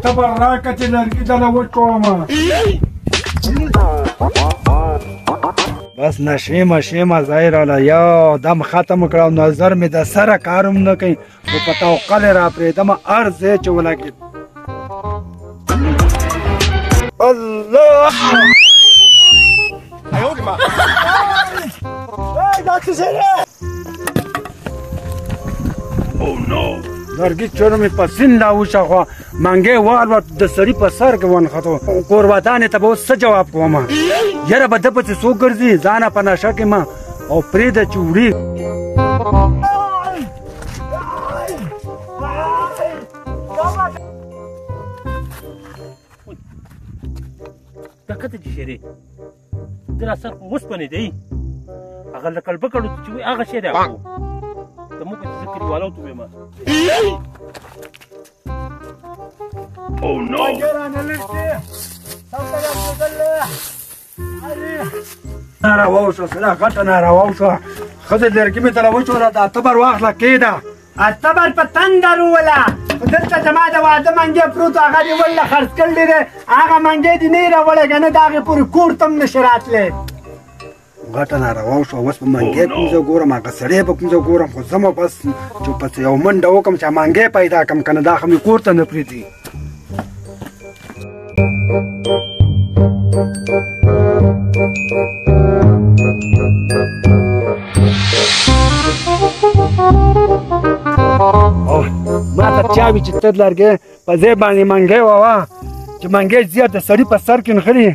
تبر راکه چې لرګي دله وچومه. بس نشې مشې مزه یې راله، یو دم ختم کړه، نظر مې د سره کار هم نه کوي، خو په توکل یې راپرېږدم هر ځای چې ولګېد. الله دا څه شی دی؟ لرګي چور مې په سیند لا وشه، خو منګی والوت د سړي په سر کې ونښتو. کورودانې ته به اوس څه جواب کوم؟ یاره به ده پسې څوک ګرځي، ځانه په نشه کې ما او پرېږده چې وړي. دا کته چې شری د را سر وسپنې دی، هغه لکه بکړو چې وي هغه شی دی. ته موږ چې کلیوالو ته وایم. ناروا وشوه سړیه، غټه ناروا وشوه. ښځې لرګي مې تله وچوله، دا تبر واخله کېده. تبر په تندر ووله، خو دلته زما د واده منګی پروت و، هغه دې ولله خرڅ کړی دی. هغه منګی دې نه راوړی که نه د هغې پورې کور ته هم نه شي راتلی. غټه ناروا وشوه. اوس به منګی کوم ځای ګورم، هغه سړی به کوم ځای ګورم، خو ځم بس چې پسې یو منډه وکړم چې منګی پیدا کړم، که نه دا خو مې کور ته نه پرېږدي. او ما ته چا وي چې ته لرګی په ځای باندې منګی ووه، چې منګی زیات د سړي په سر کې نښلي.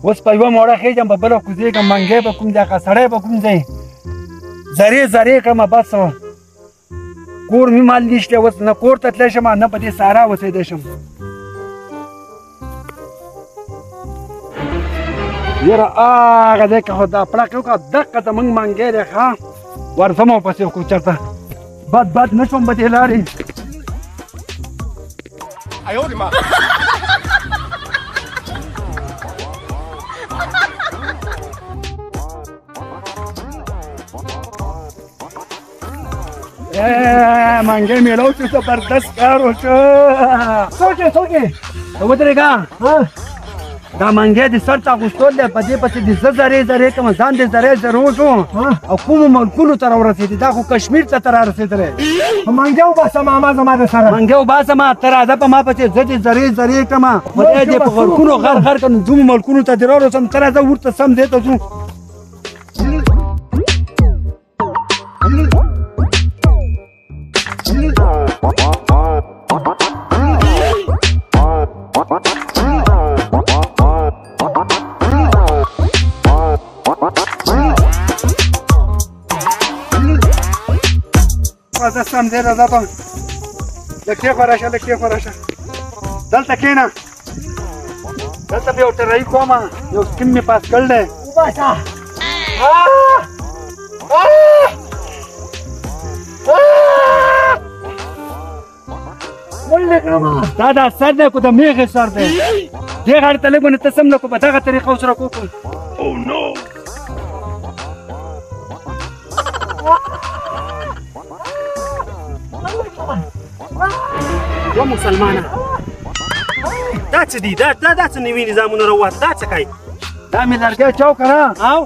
اوس په یوه موړه خېږم، په بله کوزېږم، منګی به کوم ځای، هغه سړی به کوم ځای ذرې ذرې کړم. بس کور مې مال نشته، اوس نه کور ته تللی شم، نه په دې سارا اوسېدی شم. یاره هغه ځای کې خو دا پړق یې وکړه، دقه زموږ منګی دی. ښه ورځم او پسې خو چېرته بد بد نه شوم په دې لارې. منګی مې راوچو، زبردست کار وشو. څوک یې؟ څوک یې؟ ته ودرېږه، دا منګی دې سر ته اغوستول دی، په دې پسې دې زه ذرې ذرې کړم، ځان دې ذرې ذرې وشو او کومو ملکونو ته راورسېدې. دا خو کشمیر ته ته رارسېدلی. منګی وباسه ماما زما د سره، منګی وباسه ما، ته راځه په ما پسې، زه دې ذرې ذرې کړم، خدای دې په غرکونو غر غر کړم، ځو ملکونو ته دې راورسوم. ته راځه ورته سم ځای ته ځو. راځه سم ځای راځه، ته لږ دېخوا راشه، لږ دېخوا راشه، دلته کښېنه. دلته به یو ټرایي کوم، یو سکیم مې پاس کړی دی. وباسه. دا دا سر دی کو د میخې سر دی، دې غاړې ته لږ ونه ته سم نه کو، په دغه طریقه ورسره کوو. و مسلمانه دا څه دي؟ دا دا دا څه نوي نظامونه راووت، دا څه کوي؟ دا مې لرګی چاو که نه، او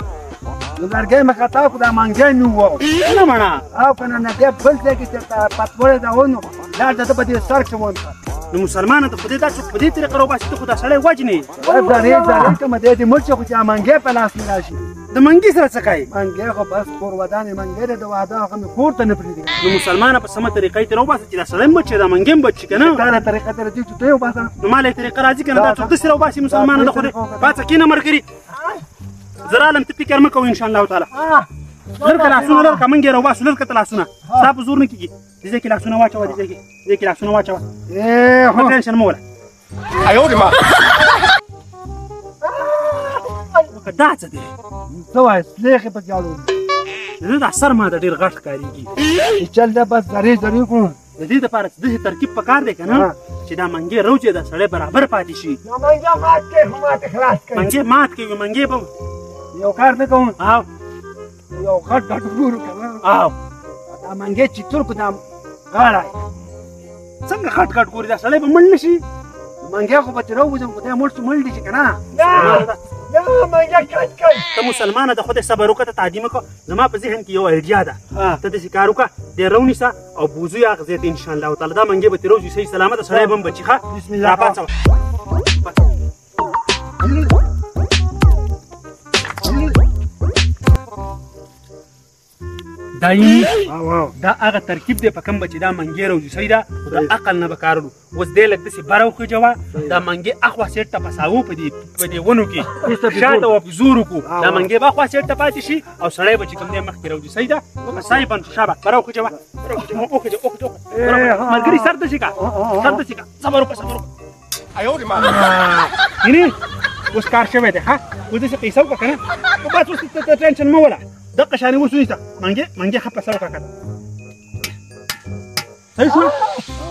نو لرګی مې خطا کړو، دا منګی مې ووهو. نه مڼه او که نه نه بیا بل ځای کې چېرته پتوړی دا ونو لاړ د ده په دې سر کښې ونښت. نو مسلمانه ته خو دې دا څوک په دې طریقه راوباسي، ته خو دا سړی وژنې. ذرې ذرې کومه دی دې مړ شي، خو چې منګی په لاس مې راشي. د منګي سره څه کوي؟ منګی خو بس کور ودانې منګی دی، د واده هغه مې کور ته نه پرېږدي. نو مسلمانه په سمه طریقه یې ترې راوباسه چې دا سړی هم بچ شي، دا منګی هم بچ شي که نه. تا له طریقه ته راځي چې ته یې وباسه. نو ما له یې طریقه راځي که نه، دا څوک داسې راوباسي مسلمانه؟ د خو دې پاڅه کښېنه ملګري، زه رالم، ته فکر مه کوه انشاءالله تعالی. لرکه لاسونه، لرکه منګی راوباسو، لرکه ته لاسونه، ستا په زور نه کېږي. دې ځای کې لاسونه واچوه، دې ځای کې، دې کې لاسونه واچوه، ته ټینشن مه وله. لکه دا څه دی؟ څه وایې؟ سلېخې پکې اړولي. د ده دا سر ما ته ډېر غټ ښکارېږي. چې چل دی بس ذرې ذرې کړو. د دې دپاره چې داسې ترکیب پکار دی که نه، چې دا منګی روچې دا سړی برابر پاتې شي. دا منګی مات کړئ، خو ماته خلاص کړئ. منګی مات کوي، منګی به یو کار نه کوم، او یو غټ غټ ګورو که نه، او دا منګی چې تور کړو، دا غاړه څنګه غټ غټ ګوري دا سړی به مړ نه شي؟ منګی خو به ترې راووځم، خو دی مړ شو مړ دي چې که نه. یا منګی کټ کړ. ته مسلمانه د خدای صبر وکړه، ته تعدیم وکړه. زما په ذهن کې یو ایډیا ده، ته داسې کار وکړه، دی راونیسه او بوځو یې هغه ځای ته انشاءالله تعالی. دا منګی به ترې راوځي صحیح سلامته، سړی به هم بچي. ښه بسم الله راپاڅوه. دا دا هغه ترکیب دی په کوم به چې دا منګی راوځي صحیح ده، خو د عقل نه به کار وړو. اوس دی لږ داسې بره وخېژوه، دا منګی اخوا سیټ ته پساوو په دې ونو کې شاته ورپې زور وکړو، دا منګی به اخوا سیټ ته پاتې شي او سړی به چې کوم دی مخکې راوځي صحیح ده. سا یې بند شو، شابه بره وخېژوه، وخېژه وخېژه. ملګري سر داسې کړه، سر داسې کړه، صبر وکړه صبر وکړه. یعنې اوس کار شوی دی. ښه اوس داسې قیصه وکړه که نه، بس اوس ته ټینشن مه وله، دقه شانې اوس ونیسه. منګی منګی ښه پسه وکړه که صحیح شو؟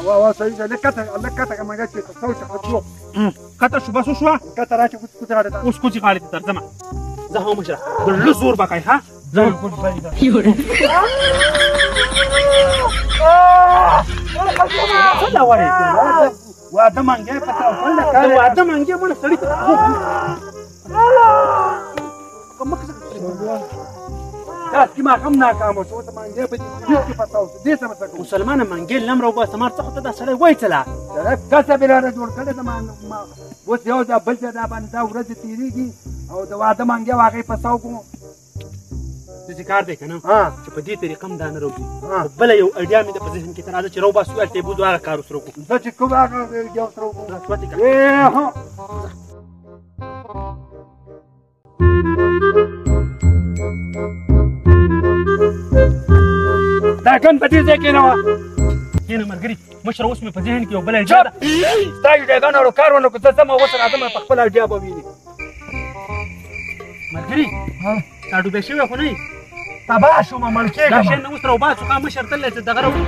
وا وا صحیح ده. لږ کته لږ کته که منګی چې پسه وشي ښه شو. کته شو بس وشوه، کته راشه کوڅې کوڅې غاړې ته. اوس کوڅې غاړې ته درځمه زه هم مشره، د زړه زور به کوې. ښه بالکل صحیح ده. څه دا وایې؟ واده منګی په توکل د واده منګی مړه سړي ته دا سکي ما هم ناکامه شو. اوس منګی په دې کې پساو شو، دې څه به څه کوو؟ مسلمانه منګی لم راوباسه، مار څه خو ته دا سړی وایې څه لا سړی کسب یې رانه جوړ کړی. زما اوس یو ځای بل ځای دا باندې دا ورځې تېرېږي او د واده منګی هغې پساو کوم. داسې کار دی که نه چې په دې طریقه هم دا نه راوځي. بله یو ایډیا مې ده په ذهن کې، ته راځه چې راوباسو هلته یې بوځو، هغه کار ورسره وکړو. زه چې کوم هغه ایډیا ورسره وکړو. دا ګن په دې ځای کښېنوه. کښېنه ملګري مشره، اوس مې په ذهن کې یو بله ایډیا ده. ستا ایډیاګانو ورو کار ونه کړو، زه ځم اوس راځم په خپله ایډیا به وینې. ملګري دا ډوبی شوی خو نه یې؟ تباه شوم مړ کېږم. دا شی نه اوس راوباسو. ښه مشر تللی چې دغه راوړو.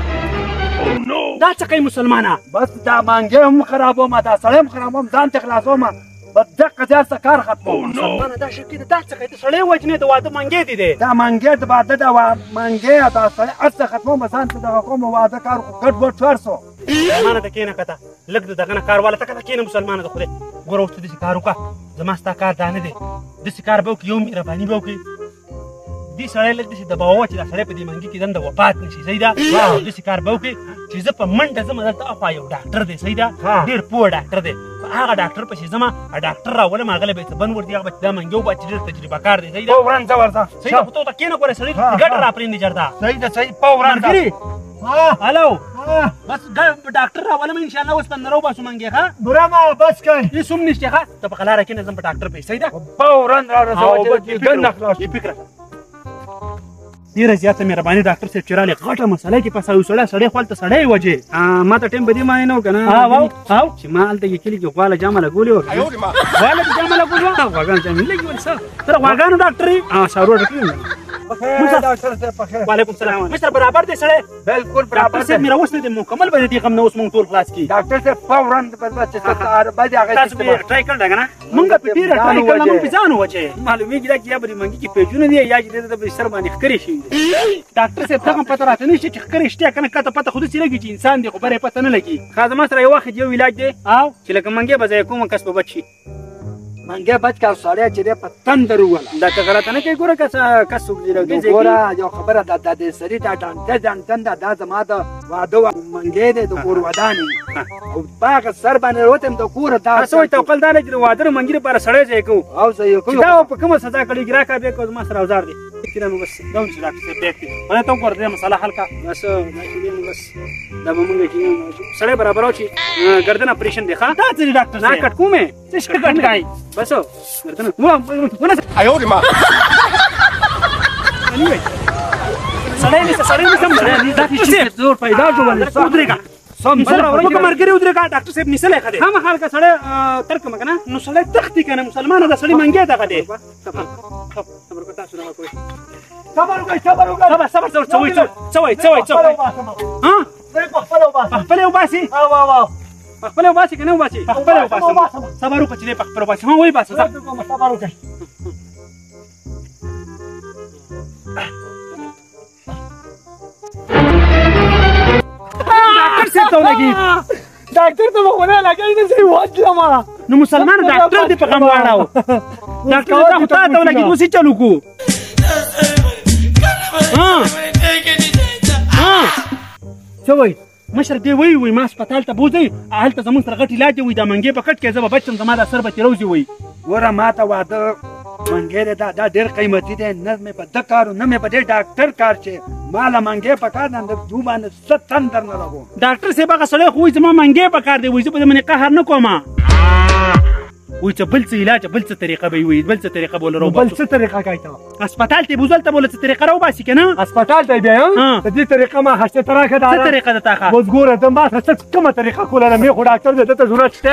دا څه کوې مسلمانه؟ بس دا منګی هم خرابومه، دا سړی هم خرابوم، ځان ته خلاصومه، بس دقه ځای څه کار ختموم. مسلمانه دا شی کېده، دا څه کوې؟ ته سړی وژنې، د واده منګی دې دی. دا منګی د واده دا منګی دا سړی هر څه ختموم، ځان ته دغه کوم واده کار خو ګډ وډ شو هر څه. مسلمانه ته کښېنه که ته لږ د دغه نه کار واله، ته که ته کښېنه مسلمانه د خدای. ګوره اوس ته داسې کار وکړه، زما ستا کار دا نه دی، داسې کار به وکړي، یو مهرباني به وکړي، دې سړی لږ داسې دباوه چې دا سړی په دې منګي کې دنده وفات نه شي صحیح ده. داسې کار به وکړي چې زه په منډه ځم دلته اخوا یو ډاکټر دی صحیح ده، ډېر پوه ډاکټر دی، په هغه ډاکټر پسې ځم، ډاکټر راولم، هغه له به یې څه بند ورځي، هغه به چې دا منګی وباسي چې ډېر تجربه کار دی صحیح ده. فوراً ځه ورځه صحیح ده. خو ته ورته کښېنه ګوره سړي ګټه راپرېږدي چېرته. صحیح ده صحیح فوراً ځه. ملګري هلو بس ډاکټر راولم ان شاء الله، اوس به نه راوباسو منګی. ښه برما بس کړ، هېڅ هم نشته. ښه ته په قلاره کښېنه، ځم په ډاکټر پسې صحیح ده. فوراً راورسوه چې ګن نه خلاص شي. فکر ډېره زیاته مهرباني ډاکټر صاحب چې راغلی، غټه مسله کې پساوي سړی، سړی خو هلته سړی وجې. ما ته ټایم په دې معنی نه و که نه چې ما هلته کې کلي کې غوا له جامه لګولې وه. غوا له جامه لګولې وه؟ غواګانو جامې نه لګولې. څه ته د غواګانو ډاکټر یې؟ څاروو ډاکټر یم. ډاکټر صاحب په خیر. وعلیکم سلام مشر، برابر دی سړی؟ بالکل برابر ډاکټر صاحب مې راوستی دی، مکمل به د دې غم نه اوس موږ ټول خلاص کړي. ډاکټر صاحب فوراً بس بس چې باید هغه تاسو به ټرای کړل که نه؟ موږ په ډېره ټرای کړله، موږ په ځان ووجې. معلومېږي دا چې یا به د منګي کې پیجونه دي یا چې د په سر باندې ښکرې شوي دي. ډاکټر صاحب دغه پته راته نشته چې ښکرې شته که نه، کته پته خو داسې لګي چې انسان دی خو بره یې پته نه لګي. ښه زما سره یو وخت یو علاج دی او چې لکه منګی به ضایع کوم کس به بچ شي. منګی بچ کا سړی چې دی په تندر ووله. دا که غلطه نه کوي ګوره کس څوک دی راوځي. ګوره یو خبره ده، دا د سړي دا ډانټه ډانټن ده، دا زما د واده منګی دی، د کور ودانې او په هغه سر باندې راوتم د کوره. دا څه وایي توکل دا دی چې د واده منګي لپاره سړی ځای کوو او ځای کوو. چې دا په کومه سزا کړي راکړه بیا که زما سره اوزار دی چې دا نو بس دا چې ډاکټر صاحب بیک دی خدای ته وګوره دې مسله حل کړه. بس دا چې دی نو بس دا به مونږ چې سړی برابرو چې ګردن اپریشن دی. ښه دا څه دی ډاکټر صاحب؟ نه کټ کومې څه شي کټ کوي؟ بس ګردن ونه. سړی نیسه، سړی نیسه، دا چې زور پیدا شو ولې ودرېږه سم نیسلی وکړه ملګري ودرېږه. ډاکټر صاحب نیسلی ښه دی هم حال که سړی ترک کړم که نه نو سړی تښتي که نه مسلمانه دا سړی منګی دغه دی. صبر وکړه تاسو دغه کوئ. صبر وکړئ صبر وکړئ. صبر صبر صبر. څه وایي څه وایي څه وایي څه وایي؟ ها په خپله وباسه، په خپله وباسي. او او او په خپله وباسي که نه وباسي؟ په خپله وباسه. صبر وکړه چې دی په خپله وباسي. ها ویې باسه. صبر وکړئ. ته ولګېد؟ ډاکټر ته به خدای لګوي نه زه یې وژلم. نو مسلمان ډاکټر دې په غم واړاوه. ډاکټر دا خو تا ته ولګېد، اوس یې چل وکړو؟ څه وایي مشر دی؟ وایي وایي ما هسپتال ته بوځئ، هلته زموږ سره غټ علاج دی، وایي دا منګې په کټ کې زه به بچ شم، زما دا سر به ترې روځي. وایي ګوره ما ته واده منګی دی، دا ډېر قیمتي دی، نه مې په ده کار نه مې په دې ډاکټر کار، چې ما له منګی په کار ده، دو باندې څه تندر نه لګوم. ډاکټر صاحب هغه سړی خو وایي زما منګی په کار دی، وایي زه به د منې قهر نه کوم، وایي چې بل څه علاج بل څه طریقه به وي، بل څه طریقه به ولرو. بل څه طریقه کوي ته؟ هسپتال ته بوزل ته بوله څه طریقه راوباسي که نه؟ هسپتال ته بیا د دې طریقه ما خسته ته راکړه. څه طریقه ده تا؟ اوس ګوره ته ما څه کومه طریقه کوله؟ مې خو ډاکټر دی، ده ته ضرورت شته.